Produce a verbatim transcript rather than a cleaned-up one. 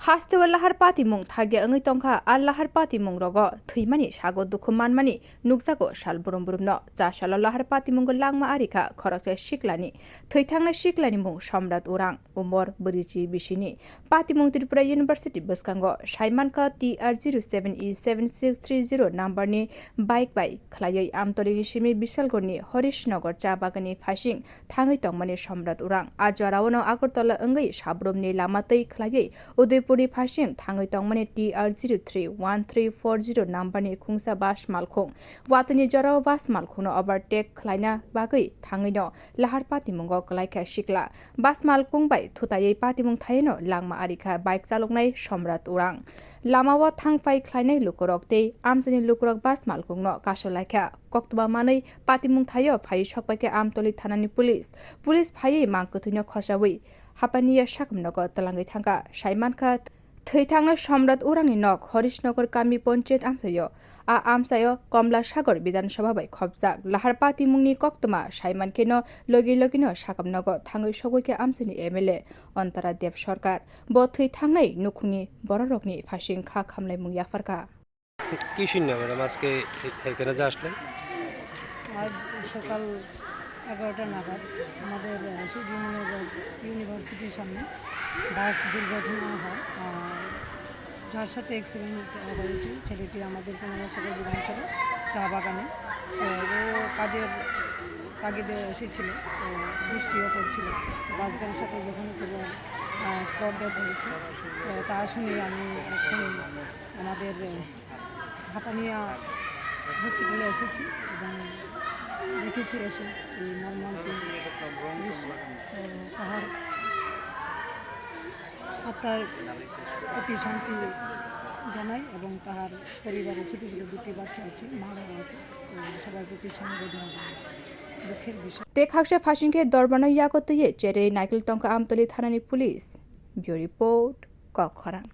Hasteo lahar patimung thagya wngwi tongkha, a lahar patimung rogo thwimani sago dukhu manmani nukjago sal brum brumno. Cha salo lahar patimungo langma arikha khoroksa siklani, thwithangnai siklani mung Somrat Urang, umor brwichi bisini. Patimung Tripura University bwskango saimankha T R zero seven E seven six three zero numberni bike bai khlaiwi Amtolini simi Bishalgorni Horishnagar cha bagani phasing thangwi tongmani Somrat Urang. A joraono Agartala wngwi Sabrumni lama twi khlaiwi Udaipurni phasing thangwi tongmani T R zero three one three four zero numberni khungsa bus malkhung. Watwini jorao bus malkhungno overtake khlaina bagwi thangwino lahar patimungo kwlaikha sikla. Bus malkhung bai thutaiwi patimung thaino langma arikha bike chaloknai Somrat Urang. Lamao thangphai khlainai lukurok tei amchaini lukurok bus malkhungno kasolaikha. Koktwma manwi patimung thaio phaiwi sokpaikha Amtoli thanani police. Police phaiwi mang kwthwino khosawi hapaniya sakamnogo twlangwi thangkha. Saimankha, thwithangnai Somrat Urangni nok Horishnagar kami ponchayat amchaio. A amchaio Komla Sagar Bidhan Sabha bai khopjak. Lahar patimungni koktwma saimankheno logi logino sakamnogo thangwi sogwikha amchaini M L A Antara Deb Sarkar. Bo thwithangnai nukhungni bororokni phasing kha khamlaimung yapharkha. কি শুনলাম ম্যাডাম, আজকে এখানে যে আসলেন? আজ সকাল এগারোটা নাগাদ আমাদের, আহ, সূর্যনগর ইউনিভার্সিটির সামনে বাস দুর্ঘটনা হয়, আহ, যার সাথে অ্যাক্সিডেন্ট হয়েছে। ছেলেটি আমাদের কমলাসাগর বিধানসভা চা বাগানে, আহ, ও কাজের তাগিদে এসেছিল, তো বৃষ্টিও পড়ছিল। তো বাস গাড়ির সাথে যখন হচ্ছে, আহ, স্পট ডেথ হয়েছে, তো তা শুনে আমি এখন আমাদের, আহ, হাপানিয়া হসপিটালে এসেছি এবং দেখেছি এসে এই মর্মান্তিক দৃশ্য। তো তাহার আত্মার প্রতি শান্তি জানাই এবং তাহার পরিবারে ছোট ছোট দুটি বাচ্চা আছে, মারা আছে। তো সবার প্রতি সমবেদনা জানাই। দুঃখের বিষয়। Tei khaksa phasing khe dormano yago twiwi cherwi naikol tongkha Amtoli thanani police. Bureau Report, Kokkhorang.